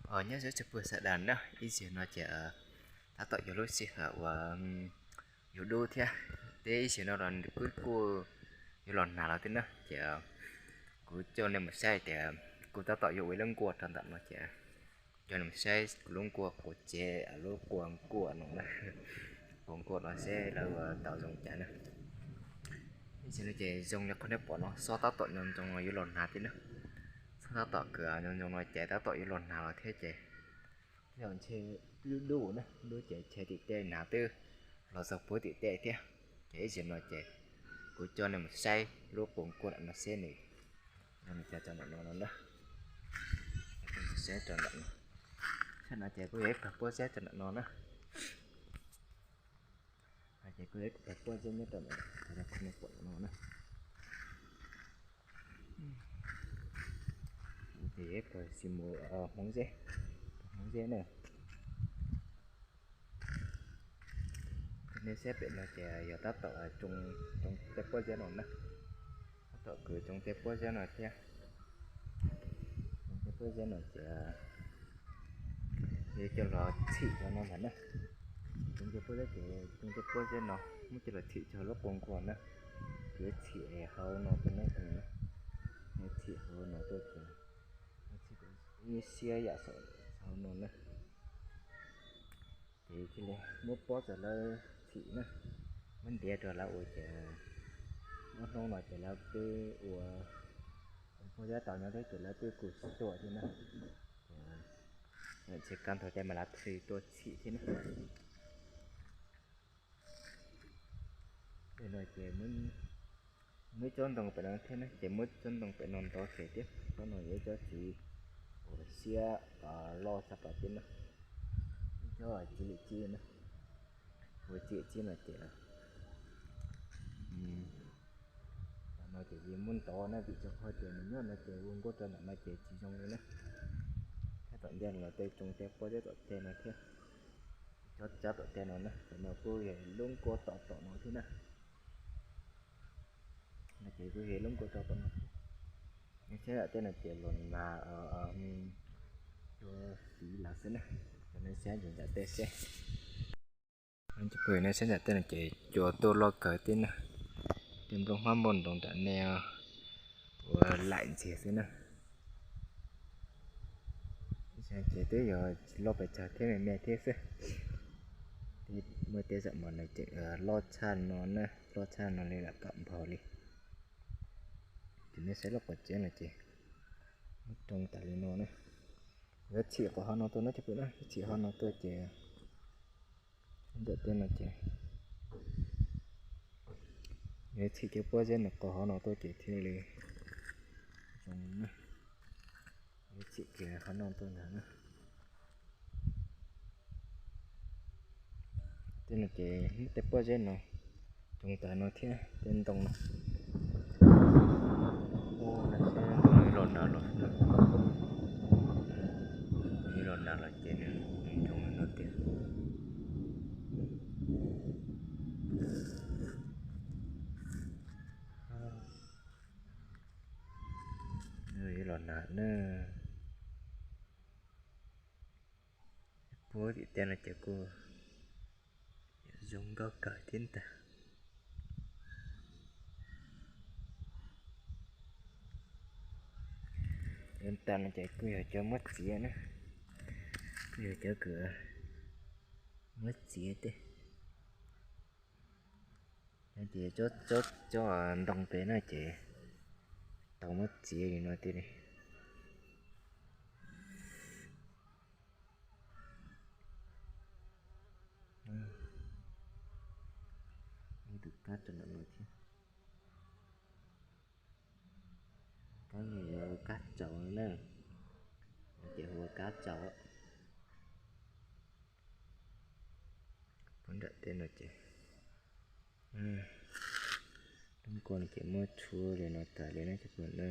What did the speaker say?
Nyob zoo tsoom phooj ywg sawv daws na, ib zaug no ces tab tom yog lub sij hawm uas yuav dub thiab, thiab ib zaug no los kuj kuj yuav los hnav los thiab na. Ces kuv coj nej mus saib tias kuv tab tom yuav ua ib lub nkuaj rau ntawm no ces coj nej mus saib kuv lub nkuaj quav tsev, lub quav nkuaj no na, quav nkuaj no seb lawv tau zoo cas na. Ib zaug no ces zoo li qhov nej pom no, xob tab tom nco ntsoov no yuav los hnav thiab na. Xob tab tom kws nco ntsoov no ces tab tom yuav los hnav los thiab ces ntshe dub dub na, dub ces ntshe tim tej hnav twb los txog puag tim tej thiab. Ces ib zaug no ces kuv coj nej mus saib lub quav nkuaj no seb nws zoo li cas rau ntawm no no na. Saib rau ntawm no, saib no ces kuj yog ib pawg pob zeb rau ntawm no na. Ces kuj yog ib pawg pob zeb nyob rau ntawm no na. Ces ib pawg xi mus Hmoob zeb, Hmoob zeb na. Nej saib pem no ces yog tab tom tsoo tej pob zeb no na. Tab tom kws tsoo tej pob zeb no thiab. Tsoo tej pob zeb no ces yuav coj los txhim rau no ntag na. Tsoo tej pob zeb ces tsoo tej pob zeb no muab coj los txhim rau lub quav nkuaj na. Yuav txhim hauv no tuaj na, txhim hauv no tuaj ces ib siab yam saum hauv no na. Ces thiaj li muab pob rau lawv txhim na, muab ntiav rau lawv ua ces ob hnub no ces lawv twb ua pob zeb tau nyob thiab ces lawv twb kuj tuaj thiab na. Ces tsis kab nthav ces mas lawv thiaj li tuaj txhim thiab na. Li no ces muab tsob ntoo pem no thiab na, ces muab tsob ntoo pem no ntov ces thiab, tsob no yog ib tsob txiv uas siab loj tshaj plaws thiab na, ib tsob txiv lwm txib na, ua txiv lwm txib no ces no ces yus muab ntov na, vim rau qhov tias nws nyob no ces ua nkuaj rau ntawm no ces tsis zoo li na. Thiab tom ntej los tej tsoo tej pob zeb tom tej no thiab, tsob tsab tom tej no na, tam no kuj yog lub nkuaj tom tom no thiab na. No ces kuj yog lub nkuaj tom tom no thiab. Nej saib nram tej no ces los nag, cua fiv lawm xwb na. Cov nej saib ntawm tej seb, nej saib nram tej no ces cua tuaj loj kawg thiab na. Tej nplooj hmab nplooj ntoos nram nej ua laim ntxiag xwb na. Ces twb yog tsis loj pes tsawg thiab, me me thiab xwb. Muaj tej zaum mas nws tseem loj tshaj no na, loj tshaj no li lam kam npaug li. Ces nej saib lub quav tsev no ces muab roo tas li no na. Yuav txhim qhov hauv no tuaj na cov phooj ywg na, yuav txhim hauv no tuaj ces ntawm tej no ces yuav txhim cov pob zeb no qhov hauv no tuaj ces thiaj li zoo na. Yuav txhim kiag qhov no tuaj ntag na. Tej no ces muab tej pob zeb no tsoo tas no thiab tej ntoo no. Ntoo no los nag los, los nag los ces nws zoo li no tiag. Los nag na. Puag tim tej no ces kuj zoo nkauj kawg thiab ntag. Cov tas no ces kuj yog cov muab txiav na, kuj yog cov kws muab txiav tej. Ces cov ntoo pem no ces tau muab txiav li no thiaj li. Ib tus kab rau ntawm no thiab. Kab no yog kab tsaus na, ces hu ua kab tsaus. Puag nram tej no ces, lub nkuaj no ces muab tshuab li no tas li na cov phooj ywg na.